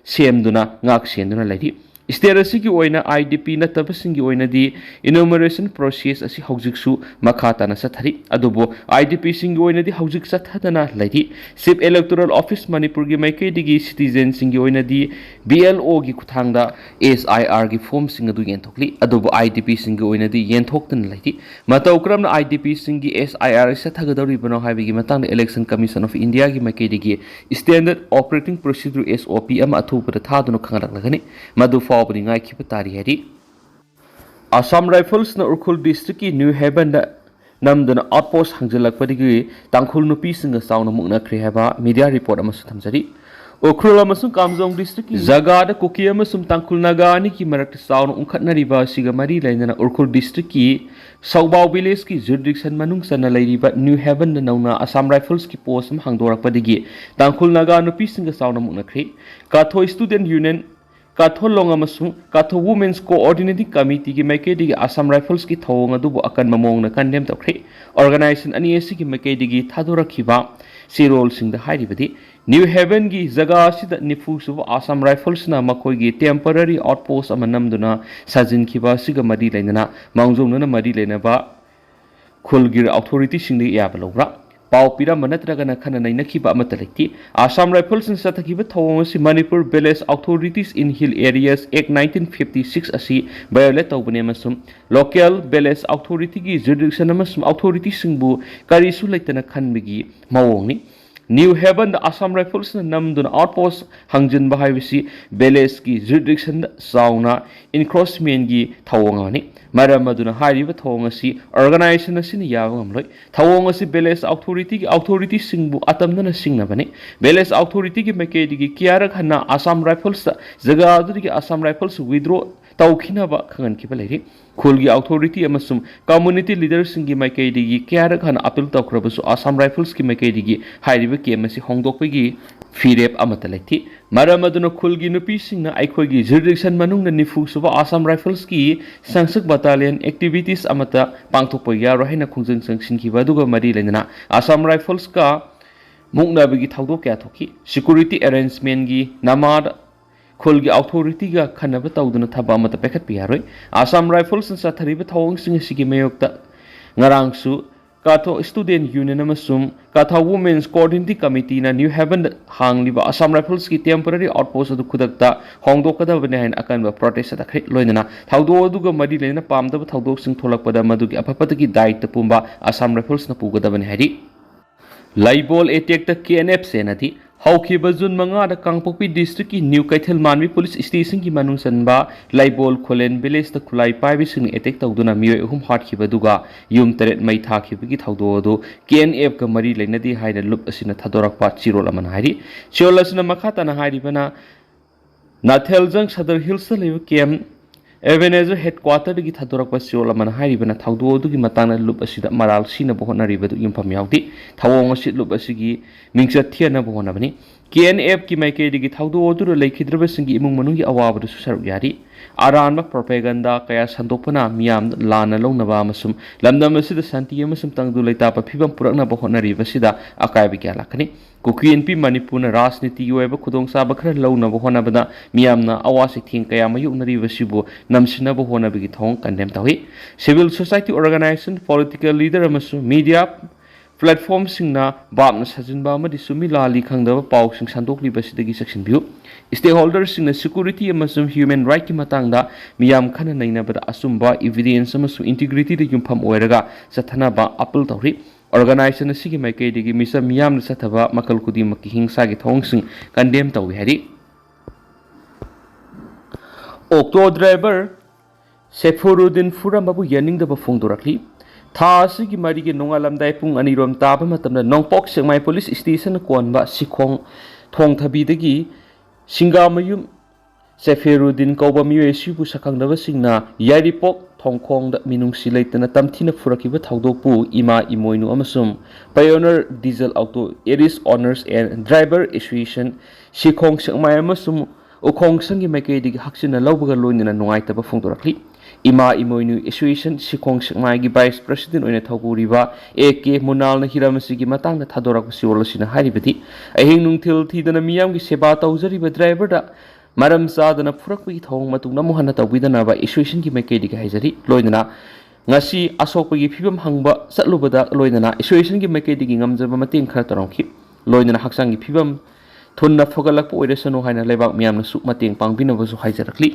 ꯁꯦꯝꯗꯨꯅ ꯉꯥꯛ ꯁꯦꯟꯗꯨꯅ ꯂꯩꯔꯤ꯫ State ꯑꯁꯤꯒꯤ ꯑꯣꯏꯅ IDP ꯅꯠꯇꯕꯁꯤꯡꯒꯤ ꯑꯣꯏꯅꯗꯤ enumeration process ꯑꯁꯤ ꯍꯧꯖꯤꯛꯁꯨ ꯃꯈꯥ ꯇꯥꯅ ꯆꯠꯊꯔꯤ꯫ ꯑꯗꯨꯕꯨ IDPꯁꯤꯡꯒꯤ ꯑꯣꯏꯅꯗꯤ ꯍꯧꯖꯤꯛ ꯆꯠꯊꯗꯅ ꯂꯩꯔꯤ꯫ Chief Electoral Office ꯃꯅꯤꯄꯨꯔꯒꯤ ꯃꯥꯏꯀꯩꯗꯒꯤ citizenꯁꯤꯡꯒꯤ ꯑꯣꯏꯅꯗꯤ BLOꯒꯤ ꯈꯨꯠꯊꯥꯡꯗ SIRꯒꯤ formꯁꯤꯡ ꯑꯗꯨ ꯌꯦꯟꯊꯣꯛꯂꯤ꯫ ꯑꯗꯨꯕꯨ IDPꯁꯤꯡꯒꯤ ꯑꯣꯏꯅꯗꯤ ꯌꯦꯟꯊꯣꯛꯇꯅ ꯂꯩꯔꯤ꯫ ꯃꯇꯧ ꯀꯔꯝꯅ IDPꯁꯤꯡꯒꯤ SIR ꯆꯠꯊꯒꯗꯧꯔꯤꯕꯅꯣ ꯍꯥꯏꯕꯒꯤ ꯃꯇꯥꯡꯗ Election Commission of Indiaꯒꯤ ꯃꯥꯏꯀꯩꯗꯒꯤ standard operating procedure, SOP, ꯑꯃ ꯑꯊꯨꯕꯗ ꯊꯥꯗꯨꯅ ꯈꯪꯍꯜꯂꯛꯂꯒꯅꯤ꯫ ꯃꯗꯨ ꯐꯥꯎꯕꯗꯤ ꯉꯥꯏꯈꯤꯕ ꯇꯥꯔꯤ ꯍꯥꯏꯔꯤ꯫ Assam Riflesꯅ ꯎꯈ꯭ꯔꯨꯜ districtꯀꯤ New Havenꯗ ꯅꯝꯗꯨꯅ outpost ꯍꯥꯡꯖꯤꯜꯂꯛꯄꯗꯒꯤ ꯇꯥꯡꯈꯨꯜ ꯅꯨꯄꯤꯁꯤꯡꯒ ꯆꯥꯎꯅ ꯃꯨꯛꯅꯈ꯭ꯔꯦ ꯍꯥꯏꯕ media report ꯑꯃꯁꯨ ꯊꯝꯖꯔꯤ꯫ ꯎꯈ꯭ꯔꯨꯜ ꯑꯃꯁꯨꯡ ꯀꯥꯝꯖꯣꯡ districtꯀꯤ ꯖꯒꯥꯗ ꯀꯨꯀꯤ ꯑꯃꯁꯨꯡ ꯇꯥꯡꯈꯨꯜ ꯅꯥꯒꯥ ꯑꯅꯤꯒꯤ ꯃꯔꯛꯇ ꯆꯥꯎꯅ ꯎꯪꯈꯠꯅꯔꯤꯕ ꯑꯁꯤꯒ ꯃꯔꯤ ꯂꯩꯅꯅ ꯎꯈ꯭ꯔꯨꯜ districtꯀꯤ ꯁꯧꯕꯥꯎ villageꯀꯤ jurisdiction ꯃꯅꯨꯡ ꯆꯟꯅ ꯂꯩꯔꯤꯕ New Havenꯗ ꯅꯧꯅ Assam Riflesꯀꯤ post ꯑꯃ ꯍꯥꯡꯗꯣꯔꯛꯄꯗꯒꯤ ꯇꯥꯡꯈꯨꯜ ꯅꯥꯒꯥ ꯅꯨꯄꯤꯁꯤꯡꯒ ꯆꯥꯎꯅ ꯃꯨꯛꯅꯈ꯭ꯔꯦ꯫ ꯀꯥꯊꯣꯏ Student Union, ꯀꯥꯊꯣ ꯂꯣꯡ ꯑꯃꯁꯨꯡ ꯀꯥꯊꯣ Women's Coordinating Committeeꯒꯤ ꯃꯥꯏꯀꯩꯗꯒꯤ Assam Riflesꯀꯤ ꯊꯧꯑꯣꯡ ꯑꯗꯨꯕꯨ ꯑꯀꯟꯕ ꯃꯑꯣꯡꯗ condemn ꯇꯧꯈ꯭ꯔꯦ꯫ Organization ꯑꯅꯤ ꯑꯁꯤꯒꯤ ꯃꯥꯏꯀꯩꯗꯒꯤ ꯊꯥꯗꯣꯔꯛꯈꯤꯕ ꯆꯦꯔꯣꯜꯁꯤꯡꯗ ꯍꯥꯏꯔꯤꯕꯗꯤ, New Havenꯒꯤ ꯖꯒꯥ ꯑꯁꯤꯗ ꯅꯤꯐꯨ ꯁꯨꯕ Assam Riflesꯅ ꯃꯈꯣꯏꯒꯤ temporary outpost ꯑꯃ ꯅꯝꯗꯨꯅ ꯁꯥꯖꯤꯟꯈꯤꯕ ꯑꯁꯤꯒ ꯃꯔꯤ ꯂꯩꯅꯅ ꯃꯥꯡꯖꯧꯅꯅ ꯃꯔꯤ ꯂꯩꯅꯕ ꯈꯨꯜꯒꯤ authorityꯁꯤꯡꯗꯒꯤ ꯑꯌꯥꯕ ꯂꯧꯕ꯭ꯔꯥ? ꯄꯥꯎ ꯄꯤꯔꯝꯕ ꯅꯠꯇ꯭ꯔꯒꯅ ꯈꯟꯅ ꯅꯩꯅꯈꯤꯕ ꯑꯃꯠꯇ ꯂꯩꯇꯦ꯫ Assam Riflesꯅ ꯆꯠꯊꯈꯤꯕ ꯊꯧꯑꯣꯡ ꯑꯁꯤ Manipur Village Authorities in Hill Areas Act nineteen fifty six ꯑꯁꯤ violate ꯇꯧꯕꯅꯤ ꯑꯃꯁꯨꯡ local village authorityꯒꯤ jurisdiction ꯑꯃꯁꯨꯡ authorityꯁꯤꯡꯕꯨ ꯀꯔꯤꯁꯨ ꯂꯩꯇꯅ ꯈꯟꯕꯒꯤ ꯃꯑꯣꯡꯅꯤ꯫ New Havenꯗ Assam Riflesꯅ ꯅꯝꯗꯨꯅ outpost ꯍꯥꯡꯖꯤꯟꯕ ꯍꯥꯏꯕꯁꯤ villageꯀꯤ jurisdictionꯗ ꯆꯥꯎꯅ encroachmentꯀꯤ ꯊꯧꯑꯣꯡ ꯑꯃꯅꯤ꯫ ꯃꯔꯝ ꯑꯗꯨꯅ ꯍꯥꯏꯔꯤꯕ ꯊꯧꯑꯣꯡ ꯑꯁꯤ organization ꯑꯁꯤꯅ ꯌꯥꯕ ꯉꯝꯂꯣꯏ꯫ ꯊꯧꯑꯣꯡ ꯑꯁꯤ village authorityꯒꯤ authorityꯁꯤꯡꯕꯨ ꯑꯇꯝꯅꯅ ꯁꯤꯡꯅꯕꯅꯤ꯫ Village authorityꯒꯤ ꯃꯥꯏꯀꯩꯗꯒꯤ ꯀꯌꯥꯔꯛ ꯍꯟꯅ Assam Riflesꯇ ꯖꯒꯥ ꯑꯗꯨꯗꯒꯤ Assam Rifles withdraw ꯇꯧꯈꯤꯅꯕ ꯈꯪꯍꯟꯈꯤꯕ ꯂꯩꯔꯤ꯫ ꯈꯨꯜꯒꯤ authority ꯑꯃꯁꯨꯡ community leaderꯁꯤꯡꯒꯤ ꯃꯥꯏꯀꯩꯗꯒꯤ ꯀꯌꯥꯔꯛ ꯍꯟꯅ appeal ꯇꯧꯈ꯭ꯔꯕꯁꯨ Assam Riflesꯀꯤ ꯃꯥꯏꯀꯩꯗꯒꯤ ꯍꯥꯏꯔꯤꯕ camp ꯑꯁꯤ ꯍꯣꯡꯗꯣꯛꯄꯒꯤ ꯐꯤꯔꯦꯞ ꯑꯃꯠꯇ ꯂꯩꯇꯦ꯫ ꯃꯔꯝ ꯑꯗꯨꯅ ꯈꯨꯜꯒꯤ ꯅꯨꯄꯤꯁꯤꯡꯅ ꯑꯩꯈꯣꯏꯒꯤ jurisdiction ꯃꯅꯨꯡꯗ ꯅꯤꯐꯨ ꯁꯨꯕ Assam Riflesꯀꯤ ꯁꯪꯁꯛ battalion activities ꯑꯃꯠꯇ ꯄꯥꯡꯊꯣꯛꯄ ꯌꯥꯔꯣꯏ ꯍꯥꯏꯅ ꯈꯣꯡꯖꯪ ꯆꯪꯁꯤꯟꯈꯤꯕ ꯑꯗꯨꯒ ꯃꯔꯤ ꯂꯩꯅꯅ Assam Riflesꯀ ꯃꯨꯛꯅꯕꯒꯤ ꯊꯧꯗꯣꯛ ꯀꯌꯥ ꯊꯣꯛꯈꯤ꯫ Security arrangementꯀꯤ ꯅꯃꯥꯗ ꯈꯨꯜꯒꯤ authorityꯒ ꯈꯟꯅꯕ ꯇꯧꯗꯨꯅ ꯊꯕꯛ ꯑꯃꯠꯇ ꯄꯥꯏꯈꯠꯄ ꯌꯥꯔꯣꯏ꯫ Assam Riflesꯅ ꯆꯠꯊꯔꯤꯕ ꯊꯧꯑꯣꯡꯁꯤꯡ ꯑꯁꯤꯒꯤ ꯃꯥꯌꯣꯛꯇ ꯉꯔꯥꯡꯁꯨ ꯀꯥꯊꯣ Student Union ꯑꯃꯁꯨꯡ ꯀꯥꯊꯣ Women's Coordinating Committeeꯅ New Havenꯗ ꯍꯥꯡꯂꯤꯕ Assam Riflesꯀꯤ temporary outpost ꯑꯗꯨ ꯈꯨꯗꯛꯇ ꯍꯣꯡꯗꯣꯛꯀꯗꯕꯅꯤ ꯍꯥꯏꯅ ꯑꯀꯟꯕ protest ꯆꯠꯊꯈ꯭ꯔꯦ꯫ ꯂꯣꯏꯅꯅ ꯊꯧꯗꯣꯛ ꯑꯗꯨꯒ ꯃꯔꯤ ꯂꯩꯅꯅ ꯄꯥꯝꯗꯕ ꯊꯧꯗꯣꯛꯁꯤꯡ ꯊꯣꯛꯂꯛꯄꯗ ꯃꯗꯨꯒꯤ ꯑꯐ ꯐꯠꯇꯒꯤ ꯗꯥꯏꯇ ꯄꯨꯝꯕ Assam Riflesꯅ ꯄꯨꯒꯗꯕꯅꯤ ꯍꯥꯏꯔꯤ꯫ ꯂꯩꯕꯣꯜ attackꯇ KNF ꯆꯦꯟꯅꯗꯤ꯫ ꯍꯧꯈꯤꯕ June ꯃꯉꯥꯗ ꯀꯥꯡꯄꯣꯛꯄꯤ districtꯀꯤ New ꯀꯩꯊꯦꯜ ꯃꯥꯟꯕꯤ police stationꯒꯤ ꯃꯅꯨꯡ ꯆꯟꯕ ꯂꯩꯕꯣꯜ ꯈꯨꯂꯦꯟ villageꯇ ꯈꯨꯠꯂꯥꯏ ꯄꯥꯏꯕꯤꯁꯤꯡꯅ attack ꯇꯧꯗꯨꯅ ꯃꯤꯑꯣꯏ ꯑꯍꯨꯝ ꯍꯥꯠꯈꯤꯕ ꯑꯗꯨꯒ ꯌꯨꯝ ꯇꯔꯦꯠ ꯃꯩ ꯊꯥꯈꯤꯕꯒꯤ ꯊꯧꯗꯣꯛ ꯑꯗꯨ KNFꯀ ꯃꯔꯤ ꯂꯩꯅꯗꯦ ꯍꯥꯏꯅ ꯂꯨꯞ ꯑꯁꯤꯅ ꯊꯥꯗꯣꯔꯛꯄ ꯆꯦꯔꯣꯜ ꯑꯃꯅ ꯍꯥꯏꯔꯤ꯫ ꯆꯦꯔꯣꯜ ꯑꯁꯤꯅ ꯃꯈꯥ ꯇꯥꯅ ꯍꯥꯏꯔꯤꯕꯅ, ꯅꯥꯊꯦꯜꯖꯪ Sadar Hillsꯇ ꯂꯩꯕ camp Ebenezer headquarterꯗꯒꯤ ꯊꯥꯗꯣꯔꯛꯄ ꯆꯦꯔꯣꯜ ꯑꯃꯅ ꯍꯥꯏꯔꯤꯕꯅ ꯊꯧꯗꯣꯛ ꯑꯗꯨꯒꯤ ꯃꯇꯥꯡꯗ ꯂꯨꯞ ꯑꯁꯤꯗ ꯃꯔꯥꯜ ꯁꯤꯅꯕ ꯍꯣꯠꯅꯔꯤꯕꯗꯨ ꯌꯨꯝꯐꯝ ꯌꯥꯎꯗꯦ꯫ ꯊꯧꯑꯣꯡ ꯑꯁꯤ ꯂꯨꯞ ꯑꯁꯤꯒꯤ ꯃꯤꯡꯆꯠ ꯊꯤꯍꯟꯅꯕ ꯍꯣꯠꯅꯕꯅꯤ꯫ KNFꯀꯤ ꯃꯥꯏꯀꯩꯗꯒꯤ ꯊꯧꯗꯣꯛ ꯑꯗꯨꯗ ꯂꯩꯈꯤꯗ꯭ꯔꯕꯁꯤꯡꯒꯤ ꯏꯃꯨꯡ ꯃꯅꯨꯡꯒꯤ ꯑꯋꯥꯕꯗꯁꯨ ꯁꯔꯨꯛ ꯌꯥꯔꯤ꯫ ꯑꯔꯥꯟꯕ propaganda ꯀꯌꯥ ꯁꯟꯗꯣꯛꯄꯅ ꯃꯤꯌꯥꯝ ꯂꯥꯟꯅ ꯂꯧꯅꯕ ꯑꯃꯁꯨꯡ ꯂꯝꯗꯝ ꯑꯁꯤꯗ ꯁꯥꯟꯇꯤ ꯑꯃꯁꯨꯡ ꯇꯪꯗꯨ ꯂꯩꯇꯥꯕ ꯐꯤꯕꯝ ꯄꯨꯔꯛꯅꯕ ꯍꯣꯠꯅꯔꯤꯕꯁꯤꯗ ꯑꯀꯥꯏꯕ ꯀꯌꯥ ꯂꯥꯛꯀꯅꯤ꯫ ꯀꯨꯀꯤ ꯏꯟꯄꯤ ꯃꯅꯤꯄꯨꯔꯅ ꯔꯥꯖꯅꯤꯇꯤꯒꯤ ꯑꯣꯏꯕ ꯈꯨꯗꯣꯡꯆꯥꯕ ꯈꯔ ꯂꯧꯅꯕ ꯍꯣꯠꯅꯕꯗ ꯃꯤꯌꯥꯝꯅ ꯑꯋꯥ ꯆꯩꯊꯦꯡ ꯀꯌꯥ ꯃꯥꯌꯣꯛꯅꯔꯤꯕꯁꯤꯕꯨ ꯅꯝꯁꯤꯟꯅꯕ ꯍꯣꯠꯅꯕꯒꯤ ꯊꯧꯑꯣꯡ condemn ꯇꯧꯏ꯫ Civil society organization, political leader ꯑꯃꯁꯨꯡ media platformꯁꯤꯡꯅ ꯚꯥꯞꯅ ꯁꯥꯖꯤꯟꯕ ꯑꯃꯗꯤ ꯆꯨꯝꯃꯤ ꯂꯥꯜꯂꯤ ꯈꯪꯗꯕ ꯄꯥꯎꯁꯤꯡ ꯁꯟꯗꯣꯛꯂꯤꯕ ꯑꯁꯤꯗꯒꯤ ꯆꯦꯛꯁꯤꯟꯕꯤꯌꯨ꯫ Stakeholderꯁꯤꯡꯅ security ꯑꯃꯁꯨꯡ human rightꯀꯤ ꯃꯇꯥꯡꯗ ꯃꯤꯌꯥꯝ ꯈꯟꯅ ꯅꯩꯅꯕꯗ ꯑꯆꯨꯝꯕ evidence ꯑꯃꯁꯨꯡ integrityꯗ ꯌꯨꯝꯐꯝ ꯑꯣꯏꯔꯒ ꯆꯠꯊꯅꯕ appeal ꯇꯧꯔꯤ꯫ Organization ꯑꯁꯤꯒꯤ ꯃꯥꯏꯀꯩꯗꯒꯤ ꯃꯤꯆꯝ ꯃꯤꯌꯥꯝꯅ ꯆꯠꯊꯕ ꯃꯈꯜ ꯈꯨꯗꯤꯡꯃꯛꯀꯤ ꯍꯤꯡꯁꯥꯒꯤ ꯊꯧꯑꯣꯡꯁꯤꯡ condemn ꯇꯧꯏ ꯍꯥꯏꯔꯤ꯫ Auto driver ꯁꯦꯐꯨꯔꯨꯗꯤꯟ ꯐꯨꯔꯝꯕꯕꯨ ꯌꯥꯅꯤꯡꯗꯕ ꯐꯣꯡꯗꯣꯔꯛꯂꯤ꯫ ꯊꯥ ꯑꯁꯤꯒꯤ ꯃꯔꯤꯒꯤ ꯅꯣꯡꯉꯥꯜꯂꯝꯗꯥꯏ ꯄꯨꯡ ꯑꯅꯤꯔꯣꯝ ꯇꯥꯕ ꯃꯇꯝꯗ ꯅꯣꯡꯄꯣꯛ ꯁꯦꯛꯃꯥꯏ police stationꯅ ꯀꯣꯟꯕ ꯁꯤꯈꯣꯡ ꯊꯣꯡꯊꯕꯤꯗꯒꯤ ꯁꯤꯡꯒꯥꯃꯌꯨꯝ ꯁꯦꯐꯦꯔꯨꯗꯤꯟ ꯀꯧꯕ ꯃꯤꯑꯣꯏ ꯑꯁꯤꯕꯨ ꯁꯛꯈꯪꯗꯕꯁꯤꯡꯅ ꯌꯥꯏꯔꯤꯄꯣꯛ ꯊꯣꯡꯈꯣꯡꯗ ꯃꯤꯅꯨꯡꯁꯤ ꯂꯩꯇꯅ ꯇꯝꯊꯤꯅ ꯐꯨꯔꯛꯈꯤꯕ ꯊꯧꯗꯣꯛꯄꯨ ꯏꯃꯥ ꯏꯃꯣꯏꯅꯨ ꯑꯃꯁꯨꯡ Pioneer Diesel Auto Aris Owners and Driver Association Sikhong ꯁꯦꯛꯃꯥꯏ ꯑꯃꯁꯨꯡ ꯎꯈꯣꯡꯁꯪꯒꯤ ꯃꯥꯏꯀꯩꯗꯒꯤ ꯍꯛꯆꯤꯟꯅ ꯂꯧꯕꯒ ꯂꯣꯏꯅꯅ ꯅꯨꯡꯉꯥꯏꯇꯕ ꯐꯣꯡꯗꯣꯔꯛꯂꯤ꯫ ꯏꯃꯥ ꯏꯃꯣꯏꯅꯨ Association ꯁꯤꯈꯣꯡ ꯁꯦꯛꯃꯥꯏꯒꯤ vice president ꯑꯣꯏꯅ ꯊꯧꯄꯨꯔꯤꯕ ꯑꯦ ꯀꯦ ꯃꯨꯅꯥꯜꯅ ꯍꯤꯔꯝ ꯑꯁꯤꯒꯤ ꯃꯇꯥꯡꯗ ꯊꯥꯗꯣꯔꯛꯄ ꯆꯦꯔꯣꯜ ꯑꯁꯤꯅ ꯍꯥꯏꯔꯤꯕꯗꯤ, ꯑꯍꯤꯡ ꯅꯨꯡꯊꯤꯜ ꯊꯤꯗꯅ ꯃꯤꯌꯥꯝꯒꯤ ꯁꯦꯕꯥ ꯇꯧꯖꯔꯤꯕ driverꯗ ꯃꯔꯝ ꯆꯥꯗꯅ ꯐꯨꯔꯛꯄꯒꯤ ꯊꯧꯑꯣꯡ ꯃꯇꯨꯡꯗ ꯑꯃꯨꯛ ꯍꯟꯅ ꯇꯧꯕꯤꯗꯅꯕ Associationꯒꯤ ꯃꯥꯏꯀꯩꯗꯒꯤ ꯍꯥꯏꯖꯔꯤ꯫ ꯂꯣꯏꯅꯅ ꯉꯁꯤ ꯑꯁꯣꯛꯄꯒꯤ ꯐꯤꯕꯝ ꯍꯪꯕ ꯆꯠꯂꯨꯕꯗ ꯂꯣꯏꯅꯅ Associationꯒꯤ ꯃꯥꯏꯀꯩꯗꯒꯤ ꯉꯝꯖꯕ ꯃꯇꯦꯡ ꯈꯔ ꯇꯧꯔꯝꯈꯤ꯫ ꯂꯣꯏꯅꯅ ꯍꯛꯆꯥꯡꯒꯤ ꯐꯤꯕꯝ ꯊꯨꯅ ꯐꯒꯠꯂꯛꯄ ꯑꯣꯏꯔꯁꯅꯨ ꯍꯥꯏꯅ ꯂꯩꯕꯥꯛ ꯃꯤꯌꯥꯝꯅꯁꯨ ꯃꯇꯦꯡ ꯄꯥꯡꯕꯤꯅꯕꯁꯨ ꯍꯥꯏꯖꯔꯛꯂꯤ꯫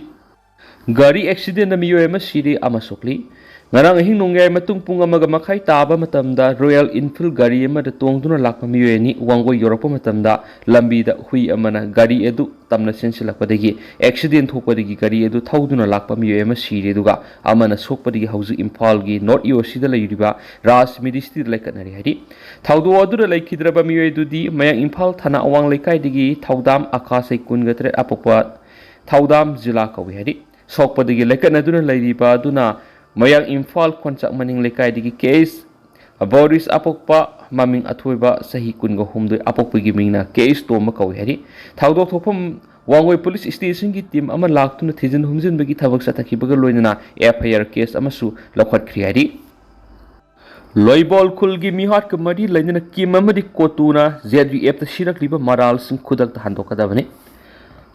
ꯒꯥꯔꯤ accidentꯅ ꯃꯤꯑꯣꯏ ꯑꯃ ꯁꯤꯔꯦ ꯑꯃ ꯁꯣꯛꯂꯤ꯫ ꯉꯔꯥꯡ ꯑꯍꯤꯡ ꯅꯣꯡꯌꯥꯏ ꯃꯇꯨꯡ ꯄꯨꯡ ꯑꯃꯒ ꯃꯈꯥꯏ ꯇꯥꯕ ꯃꯇꯝꯗ Royal Enfield ꯒꯥꯔꯤ ꯑꯃꯗ ꯇꯣꯡꯗꯨꯅ ꯂꯥꯛꯄ ꯃꯤꯑꯣꯏ ꯑꯅꯤ ꯋꯥꯡꯒꯣꯏ ꯌꯧꯔꯛꯄ ꯃꯇꯝꯗ ꯂꯝꯕꯤꯗ ꯍꯨꯏ ꯑꯃꯅ ꯒꯥꯔꯤ ꯑꯗꯨ ꯇꯝꯅ ꯆꯦꯟꯁꯤꯜꯂꯛꯄꯗꯒꯤ accident ꯊꯣꯛꯄꯗꯒꯤ ꯒꯥꯔꯤ ꯑꯗꯨ ꯊꯧꯗꯨꯅ ꯂꯥꯛꯄ ꯃꯤꯑꯣꯏ ꯑꯃ ꯁꯤꯔꯦ, ꯑꯗꯨꯒ ꯑꯃꯅ ꯁꯣꯛꯄꯗꯒꯤ ꯍꯧꯖꯤꯛ ꯏꯝꯐꯥꯜꯒꯤ North EOCꯗ ꯂꯩꯔꯤꯕ ꯔꯥꯖ ꯃꯤꯗꯤꯁꯇꯤꯗ ꯂꯩꯈꯠꯅꯔꯤ ꯍꯥꯏꯔꯤ꯫ ꯊꯧꯗꯣꯛ ꯑꯗꯨꯗ ꯂꯩꯈꯤꯗ꯭ꯔꯕ ꯃꯤꯑꯣꯏ ꯑꯗꯨꯗꯤ ꯃꯌꯥꯡ ꯏꯝꯐꯥꯜ ꯊꯥꯅ ꯑꯋꯥꯡ ꯂꯩꯀꯥꯏꯗꯒꯤ ꯊꯧꯗꯥꯝ ꯑꯀꯥꯁꯩ ꯀꯨꯟꯒ ꯇꯔꯦꯠ ꯑꯄꯣꯛꯄ ꯊꯧꯗꯥꯝ ꯖꯤꯂꯥ ꯀꯧꯏ ꯍꯥꯏꯔꯤ꯫ ꯁꯣꯛꯄꯗꯒꯤ ꯂꯩꯀꯠꯅꯗꯨꯅ ꯂꯩꯔꯤꯕ ꯑꯗꯨꯅ ꯃꯌꯥꯡ ꯏꯝꯐꯥꯜ ꯀꯣꯟꯆꯥꯛ ꯃꯅꯤꯡ ꯂꯩꯀꯥꯏꯗꯒꯤ ꯀꯦ ꯑꯦꯁ ꯕꯣꯔꯤꯁ ꯑꯄꯣꯛꯄ, ꯃꯃꯤꯡ ꯑꯊꯣꯏꯕ, ꯆꯍꯤ ꯀꯨꯟꯒ ꯍꯨꯝꯗꯣꯏ, ꯑꯄꯣꯛꯄꯒꯤ ꯃꯤꯡꯅ ꯀꯦ ꯑꯦꯁ ꯇꯣꯝꯕ ꯀꯧꯏ ꯍꯥꯏꯔꯤ꯫ ꯊꯧꯗꯣꯛ ꯊꯣꯛꯐꯝ ꯋꯥꯡꯒꯣꯏ police stationꯒꯤ team ꯑꯃ ꯂꯥꯛꯇꯨꯅ ꯊꯤꯖꯤꯟ ꯍꯨꯝꯖꯤꯟꯕꯒꯤ ꯊꯕꯛ ꯆꯠꯊꯈꯤꯕꯒ ꯂꯣꯏꯅꯅ F I R case ꯑꯃꯁꯨ ꯂꯧꯈꯠꯈ꯭ꯔꯦ ꯍꯥꯏꯔꯤ꯫ ꯂꯣꯏꯕꯣꯜ ꯈꯨꯜꯒꯤ ꯃꯤꯍꯥꯠꯀ ꯃꯔꯤ ꯂꯩꯅꯅ ꯀꯤꯝ ꯑꯃꯗꯤ ꯀꯣꯇꯨꯅ Z U Fꯇ ꯁꯤꯔꯛꯂꯤꯕ ꯃꯔꯥꯜꯁꯤꯡ ꯈꯨꯗꯛꯇ ꯍꯟꯗꯣꯛꯀꯗꯕꯅꯤ꯫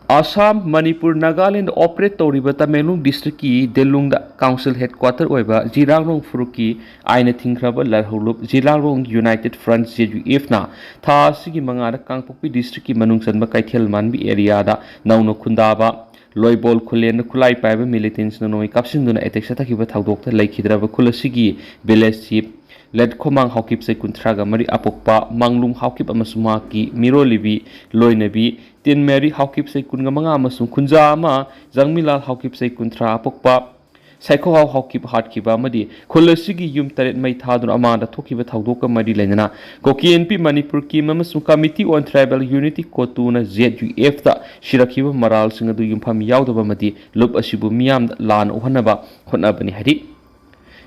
ꯑꯁꯥꯝ, ꯃꯅꯤꯄꯨꯔ, ꯅꯥꯒꯥꯂꯦꯟꯗ ꯑꯣꯄꯔꯦꯠ ꯇꯧꯔꯤꯕ ꯇꯃꯦꯡꯂꯣꯡ ꯗꯤꯁꯇ꯭ꯔꯤꯛꯀꯤ ꯗꯦꯂꯨꯡꯗ ꯀꯥꯎꯟꯁꯤꯜ ꯍꯦꯗꯀ꯭ꯋꯥꯇꯔ ꯑꯣꯏꯕ ꯖꯤꯔꯥꯡꯔꯣꯡ ꯐꯨꯔꯨꯞꯀꯤ ꯑꯥꯏꯟꯅ ꯊꯤꯡꯈ꯭ꯔꯕ ꯂꯥꯜꯍꯧꯂꯨꯞ ꯖꯤꯔꯥꯡꯔꯣꯡ ꯌꯨꯅꯥꯏꯇꯦꯗ ꯐ꯭ꯔꯟꯠ, ꯖꯦ ꯌꯨ ꯑꯦꯐꯅ ꯊꯥ ꯑꯁꯤꯒꯤ ꯃꯉꯥꯗ ꯀꯥꯡꯄꯣꯛꯄꯤ ꯗꯤꯁꯇ꯭ꯔꯤꯛꯀꯤ ꯃꯅꯨꯡ ꯆꯟꯕ ꯀꯩꯊꯦꯜ ꯃꯥꯟꯕꯤ ꯑꯦꯔꯤꯌꯥꯗ ꯅꯧꯅ ꯈꯨꯟꯗꯥꯕ ꯂꯣꯏꯕꯣꯜ ꯈꯨꯂꯦꯟꯗ ꯈꯨꯠꯂꯥꯏ ꯄꯥꯏꯕ ꯃꯤꯂꯤꯇꯦꯟꯁꯅ ꯅꯣꯡꯃꯩ ꯀꯥꯞꯁꯤꯟꯗꯨꯅ ꯑꯦꯇꯦꯛ ꯆꯠꯊꯈꯤꯕ ꯊꯧꯗꯣꯛꯇ ꯂꯩꯈꯤꯗ꯭ꯔꯕ ꯈꯨꯜ ꯑꯁꯤꯒꯤ ꯚꯤꯂꯦꯖ ꯆꯤꯐ ꯂꯦꯠꯈꯣꯃꯥꯡ ꯍꯥꯎꯀꯤꯞ ꯆꯍꯤ ꯀꯨꯟꯊ꯭ꯔꯥꯒ ꯃꯔꯤ, ꯑꯄꯣꯛꯄ ꯃꯥꯡꯂꯨꯡ ꯍꯥꯎꯀꯤꯞ ꯑꯃꯁꯨꯡ ꯃꯍꯥꯛꯀꯤ ꯃꯤꯔꯣꯜꯂꯤꯕꯤ ꯂꯣꯏꯅꯕꯤ ꯇꯤꯟꯃꯦꯔꯤ ꯍꯥꯎꯀꯤꯞ ꯆꯍꯤ ꯀꯨꯟꯒ ꯃꯉꯥ ꯑꯃꯁꯨꯡ ꯈꯨꯟꯖꯥ ꯑꯃ ꯖꯪꯃꯤꯂꯥꯜ ꯍꯥꯎꯀꯤꯞ ꯆꯍꯤ ꯀꯨꯟꯊ꯭ꯔꯥ, ꯑꯄꯣꯛꯄ ꯁꯥꯏꯈꯣꯍꯥꯎ ꯍꯥꯎꯀꯤꯞ ꯍꯥꯠꯈꯤꯕ ꯑꯃꯗꯤ ꯈꯨꯜ ꯑꯁꯤꯒꯤ ꯌꯨꯝ ꯇꯔꯦꯠ ꯃꯩ ꯊꯥꯗꯨꯅ ꯑꯃꯥꯡꯗ ꯊꯣꯛꯈꯤꯕ ꯊꯧꯗꯣꯛꯀ ꯃꯔꯤ ꯂꯩꯅꯅ ꯀꯣꯀꯤ ꯑꯦꯟ ꯄꯤ ꯃꯅꯤꯄꯨꯔ ꯀꯦꯝ ꯑꯃꯁꯨꯡ ꯀꯃꯤꯇꯤ ꯑꯣꯟ ꯇ꯭ꯔꯥꯏꯕꯦꯜ ꯌꯨꯅꯤꯇꯤ ꯀꯣꯇꯨꯅ ꯖꯦꯠ ꯌꯨ ꯑꯦꯐꯇ ꯁꯤꯔꯛꯈꯤꯕ ꯃꯔꯥꯜꯁꯤꯡ ꯑꯗꯨ ꯌꯨꯝꯐꯝ ꯌꯥꯎꯗꯕ ꯑꯃꯗꯤ ꯂꯨꯞ ꯑꯁꯤꯕꯨ ꯃꯤꯌꯥꯝꯗ ꯂꯥꯟꯅ ꯎꯍꯟꯅꯕ ꯍꯣꯠꯅꯕꯅꯤ ꯍꯥꯏꯔꯤ꯫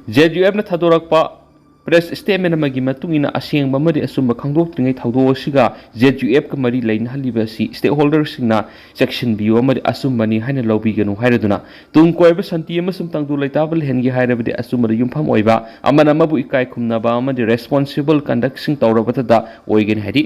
ꯖꯦꯠ ꯌꯨ ꯑꯦꯐꯅ ꯊꯥꯗꯣꯔꯛꯄ ꯄ꯭ꯔꯦꯁ ꯁ꯭ꯇꯦꯠꯃꯦꯟ ꯑꯃꯒꯤ ꯃꯇꯨꯡ ꯏꯟꯅ, ꯑꯁꯦꯡꯕ ꯑꯃꯗꯤ ꯑꯆꯨꯝꯕ ꯈꯪꯗꯣꯛꯇ꯭ꯔꯤꯉꯩ ꯊꯧꯗꯣꯛ ꯑꯁꯤꯒ ꯖꯦꯠ ꯌꯨ ꯑꯦꯐꯀ ꯃꯔꯤ ꯂꯩꯅꯍꯜꯂꯤꯕ ꯑꯁꯤ ꯁ꯭ꯇꯦꯛꯍꯣꯜꯗꯔꯁꯤꯡꯅ ꯆꯦꯛꯁꯤꯟꯕꯤꯌꯨ ꯑꯃꯗꯤ ꯑꯆꯨꯝꯕꯅꯤ ꯍꯥꯏꯅ ꯂꯧꯕꯤꯒꯅꯨ ꯍꯥꯏꯔꯗꯨꯅ, ꯇꯨꯡ ꯀꯣꯏꯕ ꯁꯥꯟꯇꯤ ꯑꯃꯁꯨꯡ ꯇꯪꯗꯨ ꯂꯩꯇꯥꯕ ꯂꯩꯍꯟꯒꯦ ꯍꯥꯏꯔꯕꯗꯤ ꯑꯆꯨꯝꯕꯗ ꯌꯨꯝꯐꯝ ꯑꯣꯏꯕ, ꯑꯃꯅ ꯑꯃꯕꯨ ꯏꯀꯥꯏ ꯈꯨꯝꯅꯕ ꯑꯃꯗꯤ ꯔꯦꯁꯄꯣꯟꯁꯤꯕꯜ ꯀꯟꯗꯛꯁꯤꯡ ꯇꯧꯔꯕꯇꯗ ꯑꯣꯏꯒꯅꯤ ꯍꯥꯏꯔꯤ꯫